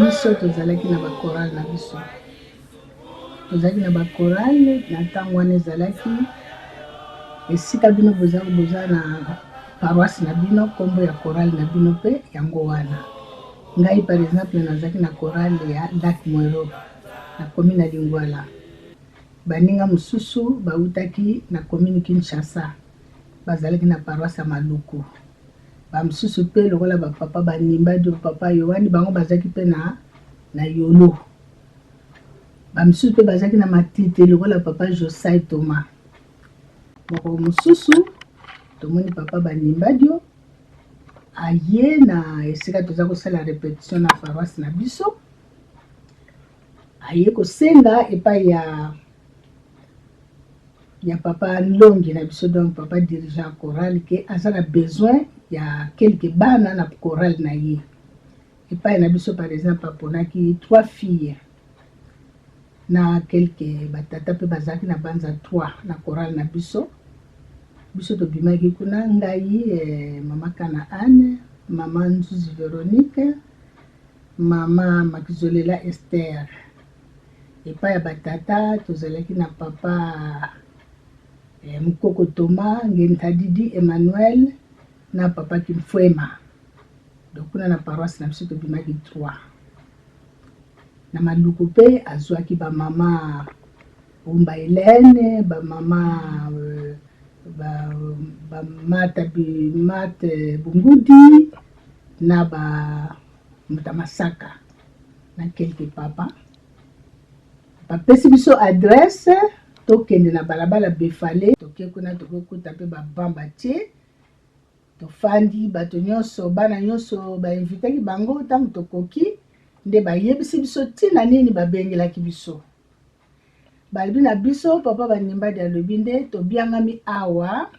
Biso tozalaki na ba chorale na biso, tozalaki na ba chorale na ntango wana ezalaki esika bino boza, boza na paroisse na bino, nkombo ya chorale na bino mpe yango wana. Ngai par exemple nazalaki na chorale ya Lac Moero na commune ya Lingwala. Baninga mosusu bawutaki na commune Kinshasa, bazalaki na paroisse ya Maluku. Ba mosusu mpe lokola ba papa ba Nimbadi, papa Yohani, bango bazalaki mpe na, na Yolo. Ba mosusu mpe bazalaki na Matete lokola papa Josai Thomas. Mokolo mosusu tomoni papa ba Nimbadio aye na esika toza kosala repetition na paroisse na biso, aye kosenga epai ya ya papa Nlongi na biso, donc papa dirigeant chorale, ke aza na besoin ya quelque bana na chorale na ye. Epai na biso par exemple aponaki trois filles na quelque batata mpe bazalaki na banza 3 na chorale na biso. Biso tobimaki kuna, ngai mama Kana Anne, mama Nzuzi Veronique, mama Makizolela Esther. Epai ya batata tozalaki na papa Mukoko Thomas, Ngentadidi Emmanuel na papa Kimfuema. Donc kuna na paroisse na biso tobimaki 3. Na Maluku mpe azwaki ba mama Umba Helène, ba mama ba, ba Mata Mate Bungudi na ba Muta Masaka na quelque papa. Bapesi biso adresse tokende na balabala Befale, toke kuna tokokuta mpe ba banc batie, tofandi bato nyonso, bana nyonso bainvitaki bango. Ntango tokoki nde bayebisi biso ntina nini babengelaki biso. Balobi na biso, papa Banimbadi alobi nde tobiangami awa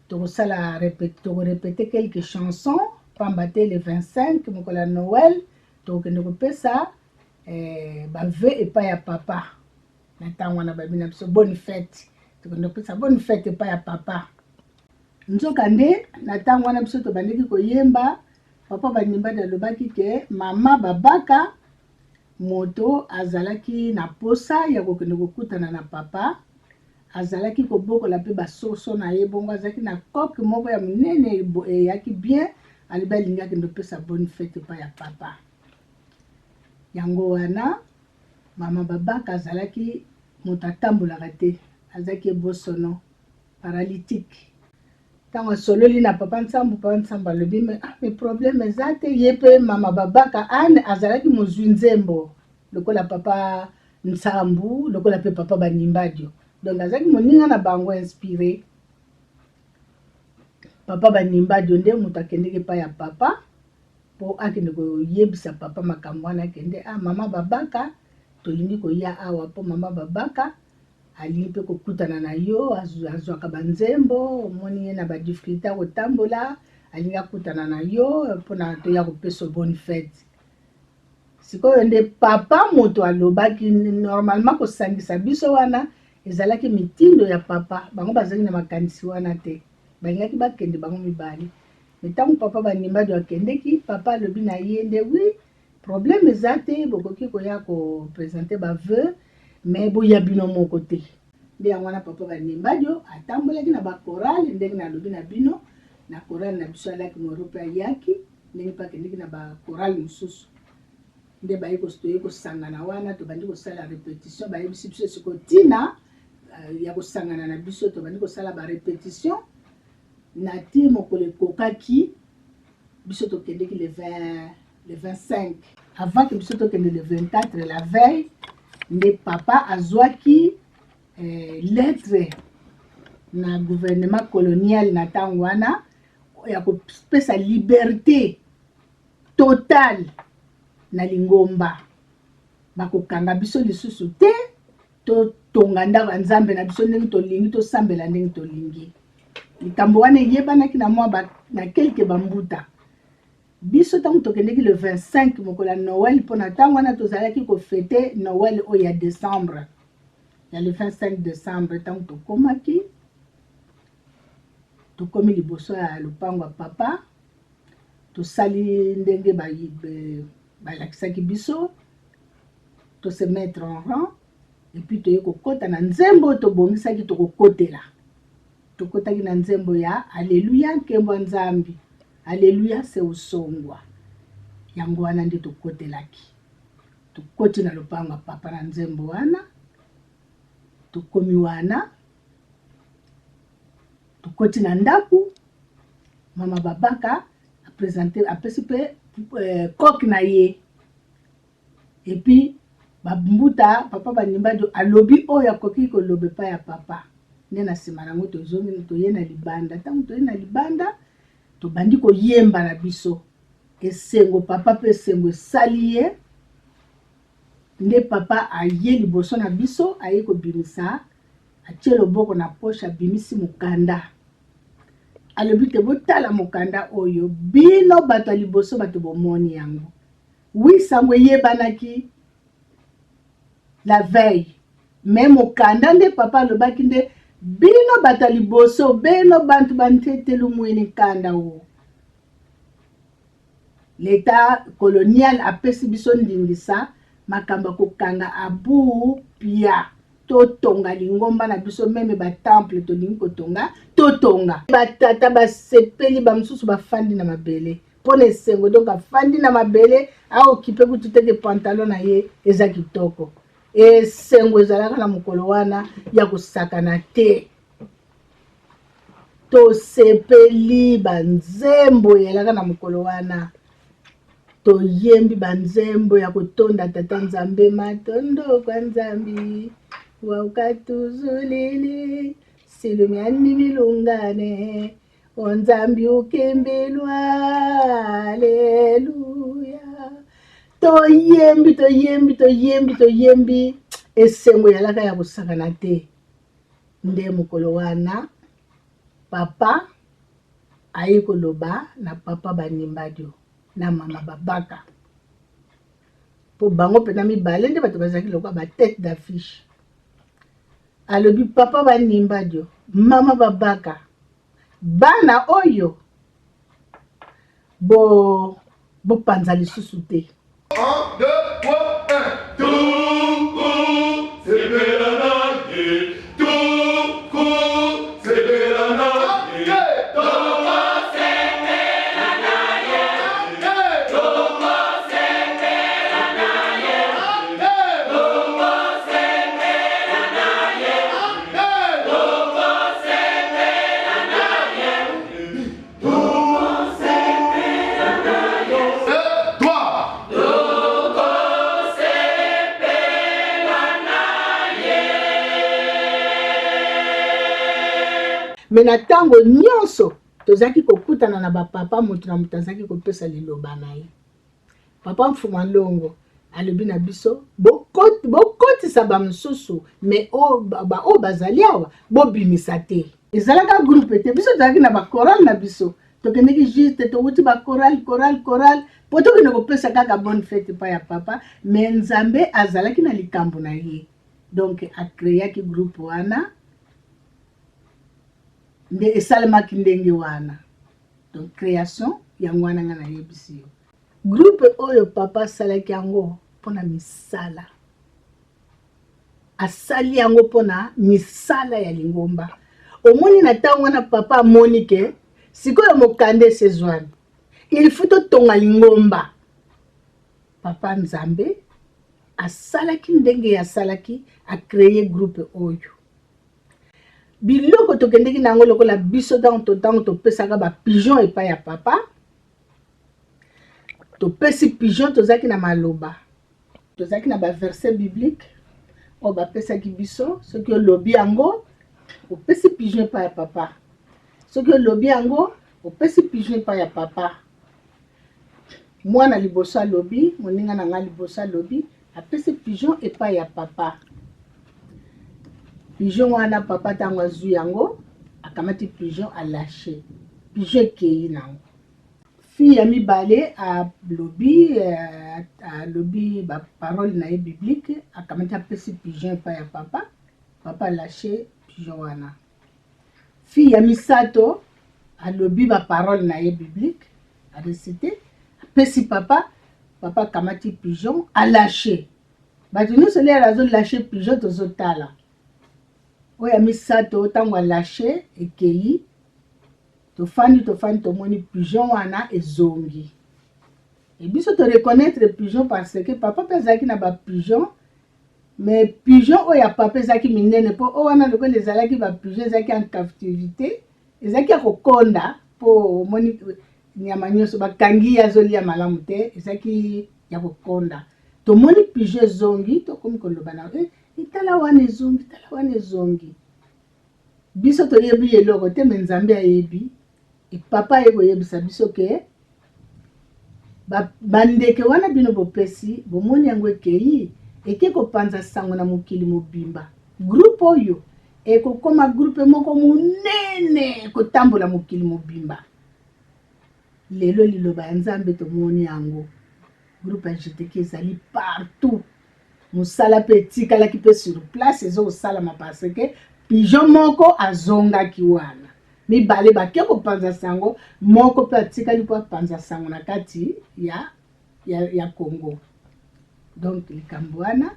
tokosala tokorepete quelques chansons, pamba te le 25 mokolo ya Noël tokokende kopesa ba vœux epai ya papa. Na ntango wana babi na biso bonne fête, tokende kopesa bonne fête epai ya papa. Nzoka nde na ntango wana biso tobandaki koyemba, papa Banimbadi alobaki ke mama Babaka moto azalaki na posa ya kokende kokutana na papa, azalaki kobokola mpe basoso na ye, bongo azalaki na coque moko ya monene eyaki bien, alobi alingi akende kopesa bonne fête epai ya papa. Yango wana mama Babaka azalaki moto atambolaka te, azalaki ebosono, paralytique. Ntango asololi na papa Nsambu, papa Nsambu alobi me ah, me problème eza te. Ye mpe mama Babaka Anne azalaki mozwi nzembo lokola papa Nsambu, lokola mpe papa Banimbadio, donc azalaki moninga na bango inspiré. Papa Banimbadio nde moto akendeki epai ya papa mpo akende koyebisa papa makambo wana. Akende, ah, mama Babaka tolingi koya awa mpo mama Babaka alingi mpe kokutana na yo, azwaka banzembo, omoni ye na ba difficulté ya kotambola, alingi akutana na yo mpona toya kopesa bonne fête. Sikoyo nde papa moto alobaki normalement kosangisa biso wana ezalaki mitindo ya papa, bango bazalaki na makanisi wana te, balingaki bakende bango mibale. Me ntango papa Banimbadi akendeki, papa alobi na ye nde oui, problème eza te, bokoki koya kopresente ba vœux, mais boya bino moko te. Nde yango wana papa Banimbadio atambolaki na ba chorale, ndenge nalobi na bino, na chorale na biso alaki moro mpe ayaki, ndenge mpe akendeki na ba chorale mosusu. Nde baye toye kosangana wana, tobandi kosala repetition, bayebisi biso sikoyo ntina ya kosangana na biso, tobandi kosala ba repetition na ti mokolo ekokaki biso tokendeki le 20, le 25. Avant que biso tokende le 24, la veille, Nde papa azwaki eh, lettre na gouvernement colonial na ntango wana ya kopesa liberte totale na lingomba. Bakokanga biso lisusu te, totonga ndako ya Nzambe na biso ndenge tolingi, tosambela ndenge tolingi. Likambo wana eyebanaki na mwa ba, na kelke bambuta. Biso ntango tokendeki le 25 mokolo ya Noël, mpo na ntango wana tozalaki kofete Noël oyo ya decembre, ya le 25 decembre, ntango tokomaki, tokomi liboso ya lopango ya papa, tosali ndenge balakisaki biso, to se mettre en rang, et puis toye kokota na nzembo oyo tobongisaki tokokotela. Tokotaki na nzembo ya Alleluia nkembo ya Nzambe, Alleluia se osongwa. Yango wana nde tokotelaki. Tokoti na lopango ya papa na nzembo wana, tokomi wana, tokoti na ndako, mama Babaka apresente, apesi mpe eh, coque na ye. Et puis ba mbuta papa Banimbadio alobi oyo akoki koloba epai ya papa. Nde na nsima na yango tozongi toye na libanda. Ntango toye na libanda tobandi koyemba na biso esengo, papa mpe esengo esali ye. Nde papa aye liboso na biso, aye kobimisa, atie loboko na poche, abimisi mokanda. Alobi te botala mokanda oyo, bino bato ya liboso bato bomoni yango. Oui, sango eyebanaki la veille, mais mokanda nde papa alobaki nde bino bato ya liboso, bino bantu ba ntete lumwini nkanda o. L'etat colonial apesi biso ndingisa makambo ya kokanga Abu Pia, totonga lingomba na biso, meme ba temple tolingi kotonga, totonga. Batata basepeli, ba mosusu bafandi na mabele mpo na esengo, donc afandi na mabele aokipe kutu te ke pantalon na ye eza kitoko. Esengo ezalaka na mokolo wana ya kosakana te. Tosepeli banzembo eyalaka na mokolo wana, toyembi banzembo ya kotonda tata Nzambe, matondo kwa Nzambi waukatuzulili silumyani milungane o Nzambi ukembelwa, aleluya. Toyembi, toyembi, toyembi, toyembi, esengo eyalaka ya kosakana te. Nde mokolo wana papa aye koloba na papa Banimbadio na mama Babaka, mpo bango mpenza mibale nde bato bazalaki lokola ba tete d'affiche. Alobi papa Banimbadio, mama Babaka, bana oyo bo bopanza lisusu te. 1, 2, 3, 1. Tuku sepela na ye. Tuku sepela na ye. Toko sepela na ye. Toko sepela na ye. Toko sepela na ye. Toko sepela na ye. Me na ntango nyonso tozalaki kokutana na bapapa, moto na moto azalaki kopesa liloba na ye. Papa Mfuma Longo alobi na biso bokotisa bamosusu, me baoyo bazali awa bobimisa te. Ezalaka groupe te, biso tozalaki na bakorale na biso, tokendeki juste towuti bakorale korale korale mpo tokende kopesa kaka bonne fete epai ya papa. Me Nzambe azalaki na likambo na ye, donc akreaki groupe wana nde esalemaki ndenge wana. Donc création yango wana nga nayebisi yo. Groupe oyo papa asalaki yango mpona misala, asali yango mpona misala ya lingomba. Omoni na ntango wana papa amoni ke sikoyo mokanda esezwami, il faut totonga lingomba. Papa Nzambe asalaki ndenge asalaki, acreye groupe oyo. Biloko tokendeki na yango lokola biso ntango topesaka ba pigeon epai ya papa, topesi pigeon, tozalaki na maloba, tozalaki na ba verset biblique. Oyo bapesaki biso, soki olobi yango opesi pigeon epai ya papa, soki olobi yango opesi pigeon epai ya papa. Mwana liboso alobi, moninga na ngai liboso alobi, apesi pigeon epai ya papa. Pigeon wana papa ntango azwi yango akamati pigeon alache, pigeon ekei nango. Fille ya mibale alobi alobi ba parole na ye biblique, akamati apesi pigeon epai ya papa, papa alache pigeon wana. Fille ya misato alobi ba parole na ye biblique, arecite, apesi papa, papa akamati pigeon alache. Bato nyonso lelo azo lache pigeon tozotala. Oyo ya misato ntango alache ekei, tofandi tofandi tomoni pigeon wana ezongi. Et biso to reconnaître pigeon parce que papa mpe azalaki na ba pigeon, mais pigeon oyo ya papa ezalaki minene mpo oyo wana lokola ezalaki ba pigeon ezalaki en captivité, ezalaki ya kokonda mpo omoni nyama nyonso bakangi ye azolia malamu te, ezalaki ya kokonda. Tomoni pigeon ezongi, tokomi koloba na eh, tala wana ezongi, tala wana ezongi. Biso toyebi eloko te, me Nzambe ayebi. E papa aye koyebisa biso ke bandeke wana bino bopesi, bomoni yango ekei, eke kopanza sango na mokili mobimba. Groupe oyo ekokoma groupe moko monene kotambola mokili mobimba. Lelo liloba ya Nzambe tomoni yango, groupe ya GTK ezali partout. Mosala mpe etikalaki mpe sur place ezokosalama parce que pigeon moko azongaki wana, mibale bake kopanza sango, moko mpe atikali mpo apanza sango na kati ya Congo. Donc likambo wana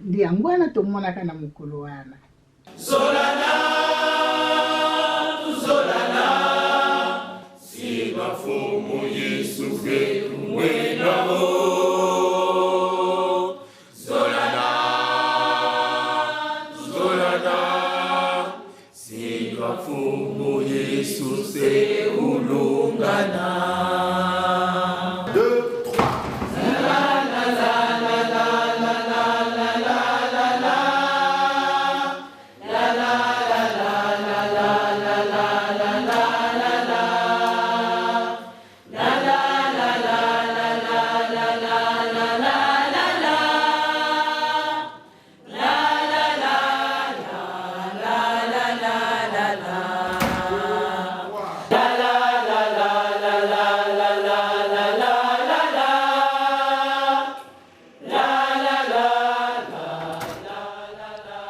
nde yango wana tomonaka na mokolo wana. Zolana, Zolana, si mafumu Yesu mwenao. Zolana, Zolana, si mafumu Yesu se ulungana. 2, 3.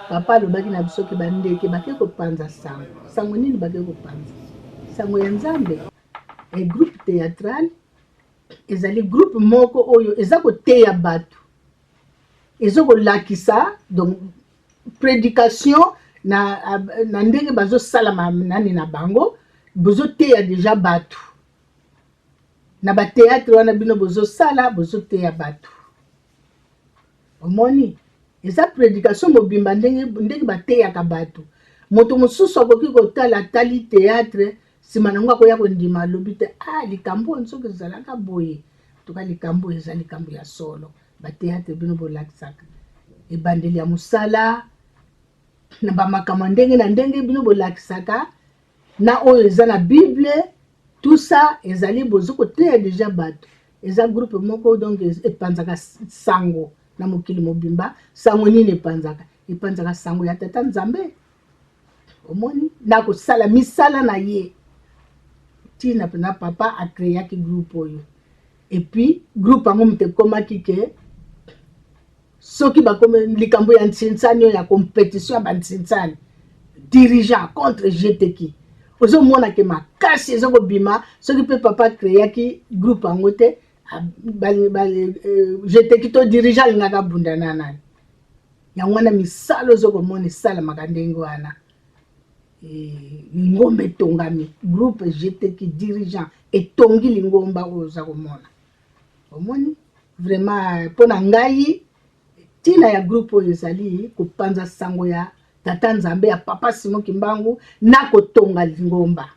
Papa alobaki na biso ke bandeke bake kopanza sango. Sango nini bake kopanza? Sango ya Nzambe. E groupe théâtral ezali groupe moko oyo eza koteya bato, eza kolakisa donc prédication na ndenge bazosala nani na bango, bozoteya deja bato na ba théâtre wana bino bozosala, bozoteya bato. Omoni eza prédication mobimba ndenge bateyaka bato. Moto mosusu akoki kotala atali théâtre, nsima nango akoya kondima, alobi te ah likambo oyo soki ezalaka boye, toka likambo oyo eza likambo ya solo. Ba théâtre bino bolakisaka ebandeli ya mosala na bamakambo ndenge na ndenge bino bolakisaka na oyo eza na Bible, tout ça ezali bozo koteya deja bato. Eza groupe moko donc epanzaka sango na mokili mobimba. Sango nini epanzaka? Epanzaka sango ya Tata Nzambe. Omoni na kosala misala na ye ntina mpena papa akreaki groupe oyo. Et puis groupe yango moto ekomaki ke soki bakomi likambo ya ntsinsani oyo ya compétition ya bantsinsani, dirigeant contre GTK, ozomona ke makasi eza kobima. Soki mpe papa akreaki groupe yango te, GTK to dirigeant alingaka abunda na nani? Yango wana misala ozo komona esalamaka ndenge wana. Lingomba etongami, groupe GTK dirigeant etongi lingomba oyo oza komona. Omoni vraiment mpo na ngai ntina ya groupe oyo ezali kopanza sango ya Tata Nzambe ya Papa Simon Kimbangu na kotonga lingomba.